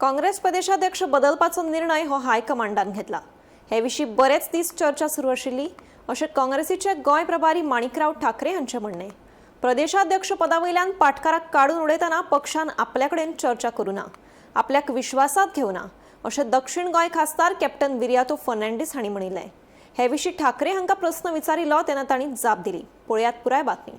काँग्रेस प्रदेशाध्यक्ष बदलपाचो निर्णय हो हायकमांडान घेतला. हे विशीं बरेच दीस चर्चा सुरू आशिल्ली अशें काँग्रेसीचे गोंय प्रभारी माणिकराव ठाकरे हांचें म्हणणें. प्रदेशाध्यक्ष पदावयल्यान पाटकाराक काडून उडयतना पक्षान आपल्या कडेन चर्चा करूं ना, आपल्याक विश्वासात घेवना अशें दक्षिण गोंय खासदार कॅप्टन विरियातो फर्नांडीस हांणी म्हणिल्लें. हे विशीं ठाकरे हांकां प्रस्न विचारिल्लो तेन्ना तांणी जाप दिली. पळयात पुराय बातमी.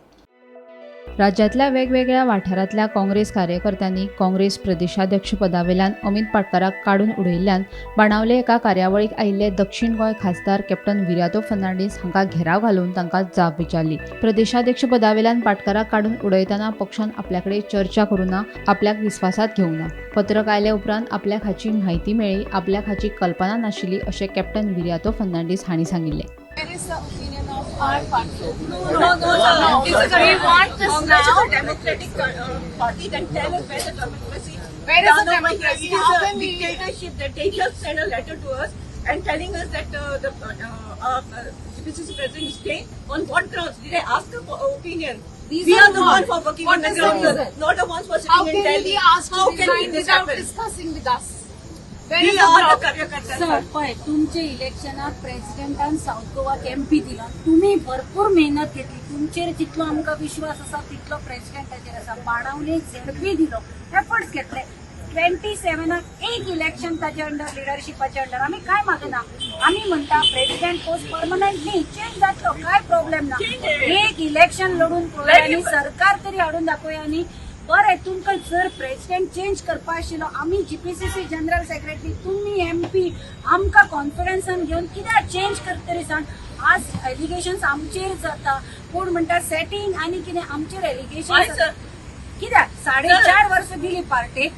राज्यांतल्या वेगवेगळ्या वाठारांतल्या काँग्रेस कार्यकर्त्यांनी काँग्रेस प्रदेशाध्यक्ष पदावेल्यान अमित पाटकाराक काडून उडयिल्ल्यान बाणावले एका कार्यावळीक आयिल्ले दक्षिण गोंय खासदार कॅप्टन विरियातो फर्नांडीस हांकां घेराव घालून तांकां जाप विचारली. प्रदेशाध्यक्ष पदावेल्यान पाटकाराक काडून उडयतना पक्षान आपल्या कडेन चर्चा करूं ना, आपल्याक विस्वासात घेवंक ना. पत्रक आयले उपरांत आपल्याक हाची म्हायती मेळ्ळी, आपल्याक हाची कल्पना नाशिल्ली अशें कॅप्टन विरियातो फर्नांडीस हांणी सांगिल्लें. Where is the opinion of our party? No. We want this Congress is now. a democratic party. Then tell us where the democracy. Where is the Down over here, democracy? It is How a can we- dictatorship that they just sent a letter to us and telling us that the GPCC president is staying. On what grounds? Did I ask the opinion? Reason We are the what? ones who are working What on the is the ground, reason? not the ones who are How sitting in can we Delhi. be asked to How can resign this without happen? discussing with us? Where We is the are the problem? Karyakarta. Sir पळय तुमचे इलेक्शनाक प्रेसिडेंटान south गोवाक MP दिला, तुमी भरपूर मेहनत घेतली, तुमचेर जितलो आमकां विश्वास आसा तितलो प्रेसिडेंटाचेर आसा. बाणावले झेडपी दिलो, एफर्ट्स घेतले. 27 एक इलेक्शन ताच्या अंडर, लिडरशिपाच्या अंडर. आमी काय मागना, आमी म्हणटा प्रेसिडेंट पोस्ट परमनंट न्ही, चेंज जातलो, काय प्रॉब्लेम ना. एक इलेक्शन लढून पळोवया आनी सरकार तरी हाडून दाखोवया. आनी बरें, तुमकां जर प्रेसिडेंट चेंज करपा आशिल्लो, आमी जीपीसीसी जनरल सेक्रेटरी, तुमी एमपी, आमकां कॉन्फिडन्सान घेवन कित्याक चेंज करतरी सांग. आज एलिगेशन आमचेर जाता, कोण म्हणटा सेटींग आनी कितें आमचेर Why, allegation sir? कित्याक? 4.5 वर्सां दिली पार्टेक,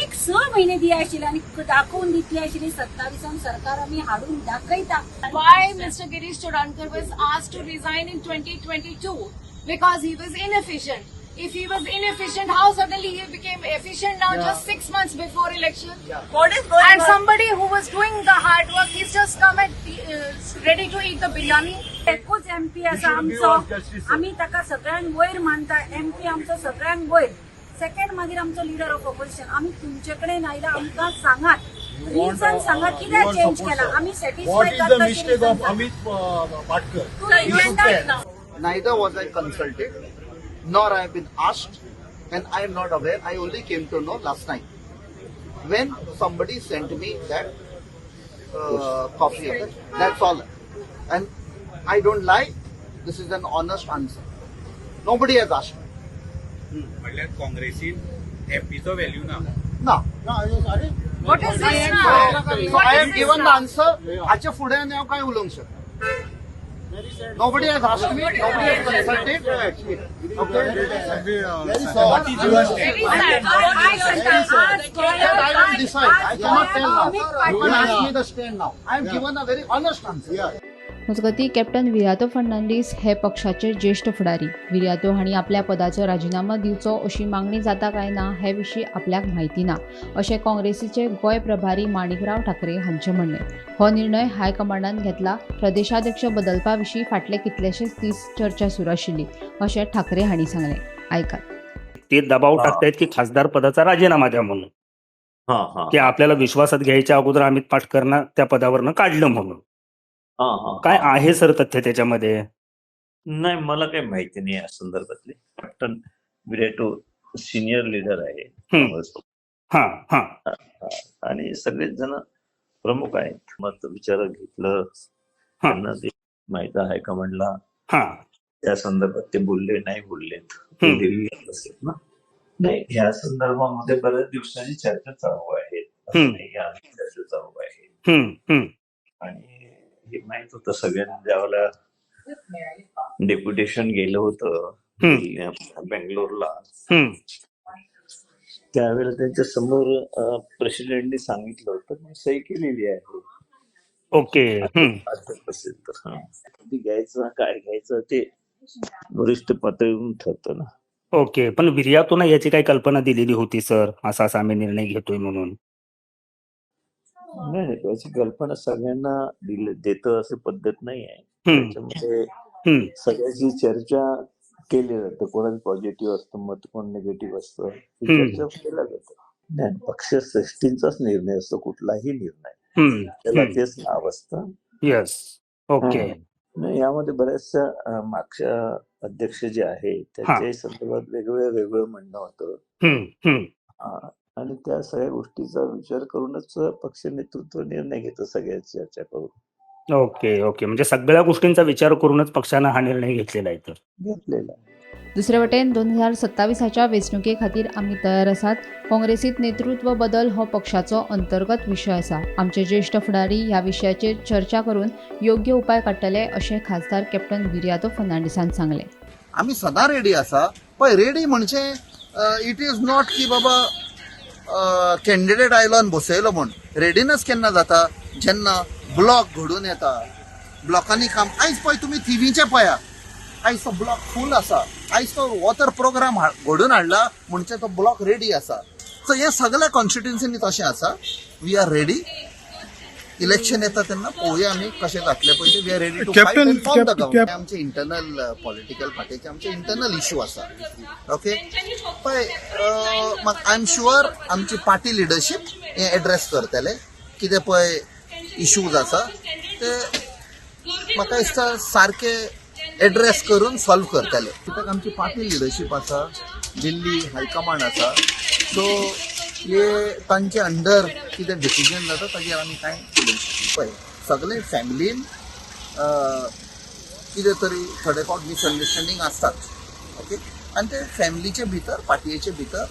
एक 6 म्हयने दिय आशिल्ले आनी दाखोवन दितली आशिल्ली 27 सरकार आमी हाडून दाखयता. Why Mr. Girish Chodankar was asked to resign in 2022? Because he was inefficient. If he was inefficient, how suddenly he became efficient now, just 6 months before election? What is going And on? Somebody who was doing the hard work, he's just come and ready to eat the biryani. एकूच MP आसा आमचो, आमी ताका सगळ्यांक वयर मानता. MP आमचो सगळ्यांक वयर, सेकंड मागीर आमचो लिडर ऑफ ऑपोजिशन. आमी तुमचे कडेन आयला, आमकां सांगात, रिजन सांगा कित्याक चेंज केला. आमी What satisfy is the mistake of Amit Patkar? You should tell. Neither was I consulted, nor I have been asked, and I am not aware. I only came to know last night when somebody sent me that copy of it. That's all. And I don't lie. This is an honest answer. Nobody has asked me. म्हणल्यार काँग्रेसीन एमपीचो value ना. No. What is this now? So I have given the answer. हाच्या फुडें आनी हांव काय उलोवंक शकता? Nobody has asked me. Nobody has consulted. Okay. Very sorry. What is your stand? Very sad. That I will decide. I cannot tell now. You can ask Yeah. me the stand now. I have given a very honest answer. Yeah. मजगतीं, captain Viriato Fernandes हे पक्षाचे ज्येश्ठ फुडारी. विरियातो हांणी आपल्या पदाचो राजिनामो दिवचो अशी मागणी जाता काय ना हे विशीं आपल्याक म्हायती ना अशें काँग्रेसीचे गोंय प्रभारी माणिकराव ठाकरे हांचें म्हणणें. हो निर्णय हायकमांडान घेतला. प्रदेशाध्यक्ष बदलपा विशीं फाटले कितलेशेच दीस चर्चा सुरू आशिल्ली अशें ठाकरे हांणी सांगलें. आयकात. ते दबाव टाकतायत की खासदार पदाचा राजीनामा द्या म्हणून, हा हा की आपल्याला विश्वासात घ्यायच्या अगोदर अमित पाटकरना त्या पदावरनं काढलं म्हणून. हा हा काय आहे सर तथ्य त्याच्यामध्ये? नाही, मला काही माहिती नाही या संदर्भातली. कॅप्टन विरियातो सिनियर लीडर आहे काँग्रेस हा हा आणि सगळेच जण प्रमुख आहेत. मत विचारात घेतलं, त्यांना ते माहित आहे हायकमांडला. त्या संदर्भात ते बोलले नाही बोलले, ते दिल्लीत असेल ना. नाही, ह्या संदर्भामध्ये बऱ्याच दिवसांची चर्चा चालू आहे. असं नाही की आधी चर्चा चालू आहे हम्म हम्म आणि हे माहित होतं सगळ्यांना, ज्यावेळेला डेप्युटेशन गेलं होतं बेंगलोरला, त्यावेळेला त्यांच्या समोर प्रेसिडेंटनी सांगितलं होतं, मी सही केलेली आहे. आठवत असेल तर. हा, कधी घ्यायचं, काय घ्यायचं ते वरिष्ठ पातळीवरून ठरतं ना. ओके, पण विरियातोना याची काही कल्पना दिलेली होती सर, असा असा आम्ही निर्णय घेतोय म्हणून? नाही नाही, त्याची कल्पना सगळ्यांना दिलं देतं अशी पद्धत नाही आहे. त्याच्यामध्ये सगळ्याची चर्चा केली जाते. कोणाचं पॉझिटिव्ह असतं मत, कोण निगेटिव्ह असतं, ही चर्चा केल्या जाते. नाही, पक्षश्रेष्ठींचाच निर्णय असतो कुठलाही निर्णय, त्याला तेच नाव असतं. Yes, okay. नाही, यामध्ये बऱ्याचशा मागच्या अध्यक्ष जे आहे त्यांच्याही संदर्भात वेगवेगळं वेगळं म्हणणं होतं आणि त्या सगळ्या गोष्टीचा विचार करूनच पक्ष नेतृत्व निर्णय घेतं सगळ्या चर्चा करून. ओके ओके, म्हणजे सगळ्या गोष्टींचा विचार करूनच पक्षानं हा निर्णय घेतलेला आहे तर घेतलेला. दुसरे वटेन 2027च्या वेंचणुके खातीर आमी तयार आसात. काँग्रेसीत नेतृत्व बदल हो पक्षाचो अंतर्गत विशय आसा. आमचे ज्येष्ठ फुडारी ह्या विशयाचेर चर्चा करून योग्य उपाय काडटले अशें खासदार कॅप्टन विरियातो फर्नांडीसान सांगलें. आमी सदां रेडी आसा. पळय, रेडी म्हणजे it is not की बाबा कॅन्डिडेट आयलो आनी बसयलो म्हूण. रेडीनस केन्ना जाता? जेन्ना ब्लॉक घडून येता, ब्लॉकांनी काम. आयज पळय तुमी थिवीचें पळया, आयज तो ब्लॉक फूल आसा. आयज तो वॉटर प्रोग्राम घडून हाडला म्हणजे तो ब्लॉक रेडी आसा. सो हे सगळ्या कॉन्स्टिट्युन्सीनी तशें आसा. We are ready. Election येता तेन्ना पळोवया आमी कशें जातलें पळय तें. We are ready to fight and form the government. आमचे इंटरनल पॉलिटिकल पार्टीचे आमचे इंटरनल इशू आसा. ओके, पळय I am sure आमची पार्टी लिडरशीप हें एड्रेस करतले. कितें पळय इशूज आसा ते म्हाका दिसता सारके एड्रेस करून सॉल्व करतले. कित्याक आमची पार्टी लिडरशीप आसा, दिल्ली हायकमांड आसा. सो हे तांचे अंडर कितें डिसिजन जाता ताजेर आमी कांय उलोवंक शकना. पळय, सगळे फॅमिलीन कितें तरी थोडे फावट मिसअंडरस्टँडींग आसतात. ओके, आनी ते फॅमिलीचे भितर, पार्टयेचे भितर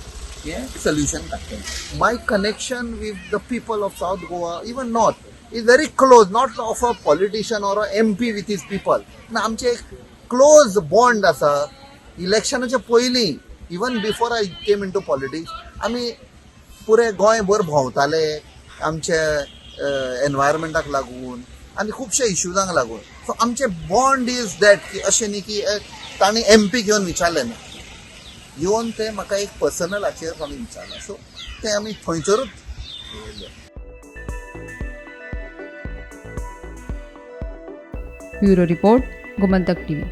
हें सोल्युशन काडटलें. My connection with the people of South Goa, even north, is very close. Not of a politician or a MP with his people. ना, आमचे एक क्लोज बॉन्ड आसा. इलेक्शनाच्या पयलीं, even before I came into politics, आमी पुरे गोंयभर भोंवताले आमचे एनवायरमेंटाक लागून आनी खुबशे इश्यूजांक लागून. सो आमचे बॉन्ड is that की अशें न्ही की तांणी एमपी घेवन विचारलें ना, येवन ते म्हाका एक पर्सनलाचेर तांणी विचारलें. सो तें आमी थंयसरूच. Bureau report, Gomantak TV.